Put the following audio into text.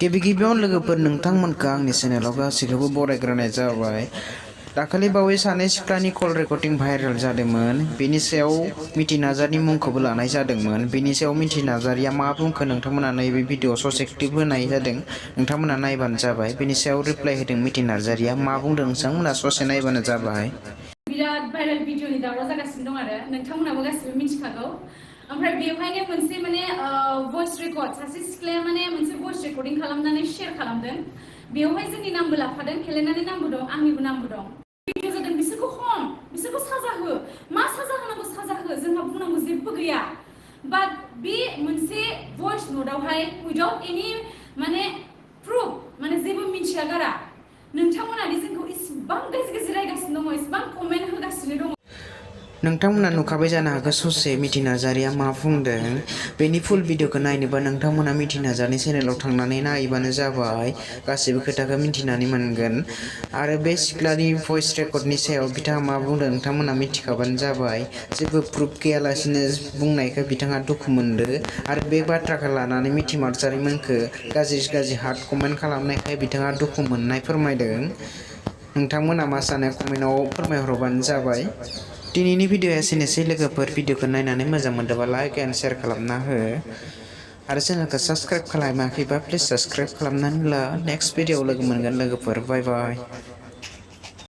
गिबियावनो लोगोफोर नोंथांमोनखौ आंनि चेनेलाव गासैखौबो बरायग्रोनाय जाबाय। दाखालि बावै सानै सिख्लानि कल रेकर्डिं भाइरेल जादोंमोन। बेनि सायाव मिथि नार्जारीनि मुंखौबो लानाय जादोंमोन। बेनि सायाव मिथि नार्जारीया मा बुंखो नोंथांमोना नैबे भिडिअ ससे क्लिप होनाय जादों, नोंथांमोना नायबानो जाबाय। बेनि सायाव रिप्लाइ होदों मिथि नार्जारीया, मा बुंदों नोंथांमोना ससे नायबानो जाबाय। बिराद भाइरेल भिडिअनि दावराव जागासिनो दं आरो नोंथांमोनाबो गासिबो मिथिखागौ। ओमफ्राय बेवहायनो मोनसे भइस रेकर्ड सासे सिख्लाया मोनसे भइस रेकर्डिं खालामनानै शेयार खालामदों। बेवहाय जोंनि नामबो लाफादों, हेलेनानि नामबो दं, आंनिबो नामबो दं। भिडिअ जादों बिसोरखौ बिसोरखौ साजा हो, मा साजा होनांगौ साजा हो, जोंहा बुंनांगौ जेबो गैया। बाट बे मोनसे भइस नोटआवहाय उइदाउट एनि प्रुफ जेबो मिथिया गारा नोंथांमोनादि जोंखौ इसिबां गाज्रि रायगासिनो दङ, इसिबां कमेन्ट होगासिनो दङ। नोंथांमोना नुखाबाय जानो हागौ ससे मिथि नार्जारीया मा बुंदों। बेनि फुल भिडिअखौ नायनोबा नोंथांमोना मिथि नार्जारीनि चेनेलाव थांनानै नायबानो जाबाय, गासैबो खोथाखौ मिथिनानै मोनगोन। आरो बे सिख्लानि भइस रेकर्डनि सायाव बिथाङा मा बुंदों नोंथांमोना मिथिखाबानो जाबाय। जेबो प्रुफ गैयालासिनो बुंनायखौ बिथाङा दुखु मोनदों। आरो बे बाथ्राखौ लानानै मिथि नार्जारीमोनखौ गाज्रि हार्ड कमेन्ट खालामनायखाय बिथाङा दुखु मोननाय फोरमायदों। नोंथांमोना मा सानो कमेन्टआव फोरमायहरबानो जाबाय। दिनैनि भिडिअआ एसेनोसै लोगोफोर। भिडिअखौ नायनानै मोजां मोनदोंबा लाइक एन्ड शेयार खालामना हो। आरो चेनेलखौ साबस्क्राइब खालामाखैबा प्लिज साबस्क्राइब खालामनानै ला। नेक्स्ट भिडिअआव लोगो मोनगोन लोगोफोर। बाय बाय।